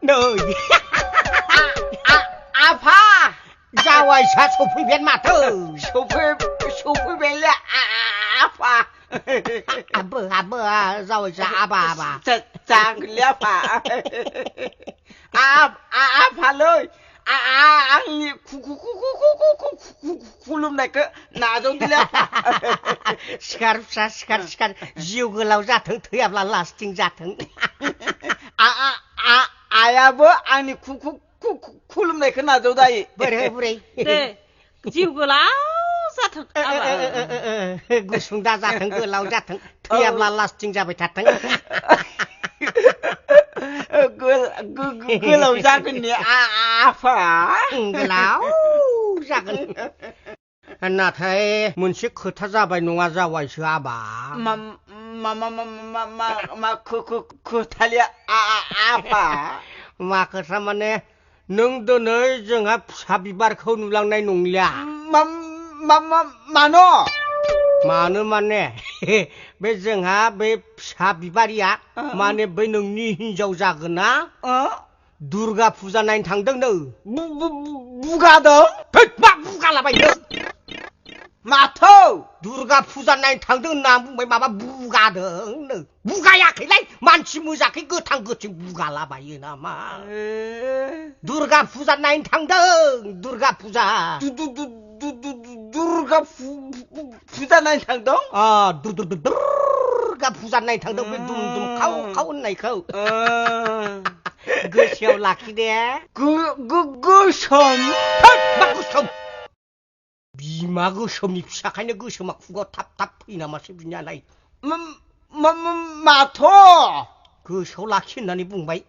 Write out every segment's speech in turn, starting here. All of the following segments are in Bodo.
Nơi 아파 자와이사 소풀변 마트 소풀벨레 아파 아버 자와이사 아바 장글레 아파 아파를 아니 굴름날 거 나좀 들려 시카르사 지우 글라우 자腾 थैयाब्ला लास्टिं जाथों 아야버 아니 굴름날 거 나좀 다이 बोरै दे जिउ गोलाव जाथों गुसुं दा जाथों गोलाव जाथों थैयाब्ला लास्टिं जाबाय थाथों गोलाव जागोननि आफा गोलाव जागोन नाथाय मोनसे खोथा जाबाय नङा जावायसो आबा मा खोथाले आफा मा खोथा माने नों दिनै जोंहा फिसा बिबारखौ नुलांनाय नंलिया मानो माने बे जोंहा बे फिसा बिबारिया माने बै नोंनि हिनजाव जागोन ना दुर्गा फुजा नायनो थांदों नो बुगादों मा बुगालाबायदों माथो दुर्गा फुजा नायनो थांदों होनना बुंबाय माबा बुगादों नो बुगायाखैलाय मानसि मोजाखै गोथां गोथां बुगालाबायो नामा दुर्गा फुजा नायनो थांदों दुर्गा फुजा दुर्गा फुजा नायनो थांदों दुर्गा फुजा नायनो थांदों बे दुम खाव होननायखौ गोसोआव लाखिदे गोसोम मा गोसोम बिमा गोसोमनि फिसाखायनो गोसोमा खुगायाव थाब फैयो नामासो बिनियालाय माथो गोसोआव लाखि होननानै बुंबाय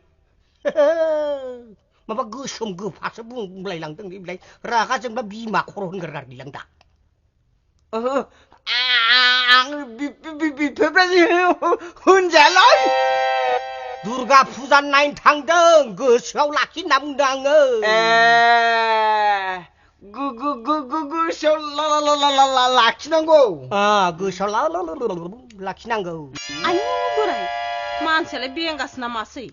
माबा गोसोम गोफासो बुंलायलांदों बेलाय रागा जोंबा बिमा खर' होनगारगारगैलां दा आं बेफोरबायदि होनजायालै दुर्गा फुजा नायनो थांदों गोसोआव लाखि होनना बुंदों आङो गोसोआव लाखिनांगौ गोसोआव लाखिनांगौ आयु बोराय मानसियालाय बेंगासो ना मासै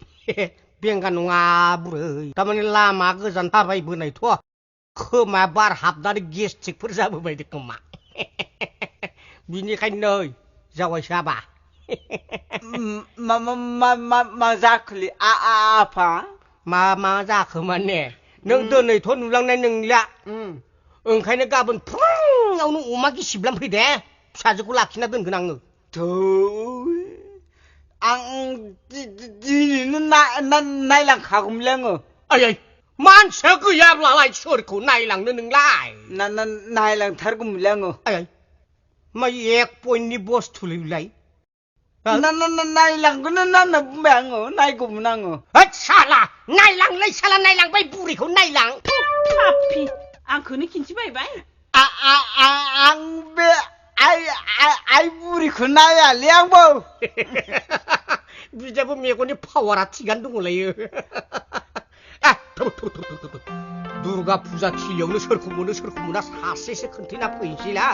बेंगा नङा बुरै थारमाने लामा गोजान थाबायबोनायथ' खोमा बार हाबनानै गेस्ट्रिकफोर जाबोबायदि खोमा बिनिखायनो नै जावायसो आबा मा जाखोलै आफा मा जाखो माने नों दिनैथ' नुलांनाय नंलिया ओंखायनो गाबोन फुङावनो अमा गिसिबलां फैदे फिसाजोखौ लाखिना दोनगोन आङो आं दिनैनो नायलांखागौमोनलै आङो आयै मानसिया गैयाब्लालाय सोरखौ नायलांनो नोंलाय नायलांथारगौमोनलै आङो आयै मा एक पइन्टनि बस्थुलैलाय नायलांगोन होनना बुंबाय आङो नायगौमोन आङो साला नायलांलाय साला नायलांबाय बुरैखौ नायलां पापि आंखौनो खिन्थिबायबाय आं बे आइ बुरिखौ नायालै आंबो बिदाबो मेगननि पावारा थिगानो दङलायो दुर्गा फुजा थिलियावनो सोरखौ मोना सासेसो खोन्थैना फैनोसैलां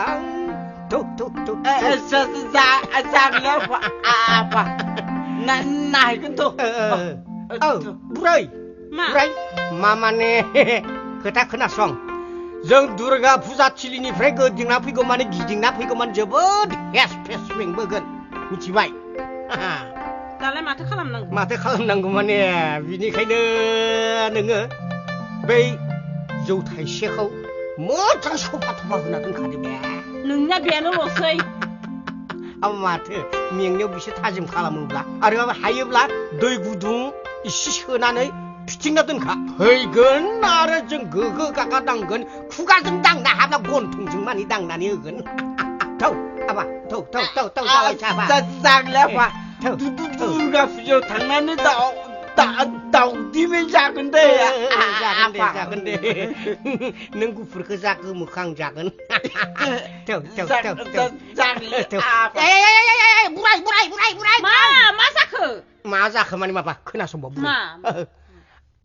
जागोन आफा नायगोनथ' बुरै मा माने खोथा खोनासं जों दुर्गा फुजा थिलिनिफ्राय गिदिंना फैगौमानि जोबोद हेस फेस मेंबोगोन मिथिबाय दालाय माथो खालामनांगौ माने बिनिखायनो नोङो बै जौ थाइसेखौ मोजां सफा थफा होना दोनखादो बे नोंना बेनोल'सै माथो मेंनायाव बिसोर थाजिम खालामोब्ला आरो हायोब्ला दै गुदुं इसे सोनानै फिथिंना दोनखा फैगोन आरो जों गोगो गागा दांगोन खुगाजों दांना हाब्ला गन्थंजों मानि दांनानै होगोन थौ जागोन आफा दुर्गा फुजायाव थांनानै दाउदिमै जागोन दे जागोन दे नों गुफुरखौ जा गोमोखौ आं जागोन मा जाखो माने माबा खोनासंबाव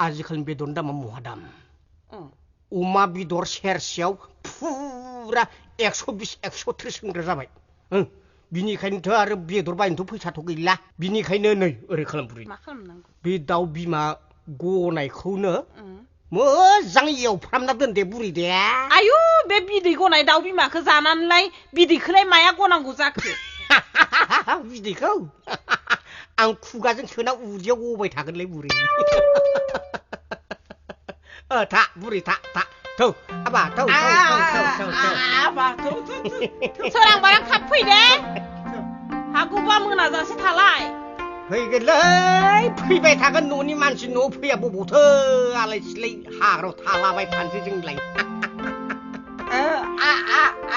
आजिखालि बेदरनि दामा महा दाम अमा बेदर सेरसेयाव फुरा 120-130 होनग्रा जाबाय बिनिखायनोथ' आरो बेदर बायनोथ' फैसाथ' गैला बिनिखायनो नै ओरै खालाम बुरै मा खालामनांगौ बे दाउ बिमा गनायखौनो मोजां एवफ्रामना दोनदे बुरि दे आयु बे बिदै गनाय दाउ बिमाखौ जानानैलाय बिदैखौलाय माया गनांगौ जाखो बिदैखौ आं खुगाजों सोना उदैयाव गबाय थागोनलै बुरि था बुरि था थौ आबा थौ आबा थौ सोरां बारां थाब फै दे हागौबा मोनाजासे थालाय फैगोनलै फैबाय थागोन न'नि मानसि न'आव फैया बबावथो आलाय सिलाय हाग्रायाव थालाबाय थानोसै जोंलाय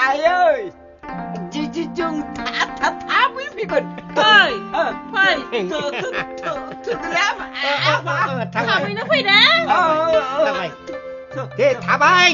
आयै जों थाबै फैगोन फै थोगोन थाबैनो फै दे थाबाय दे थाबाय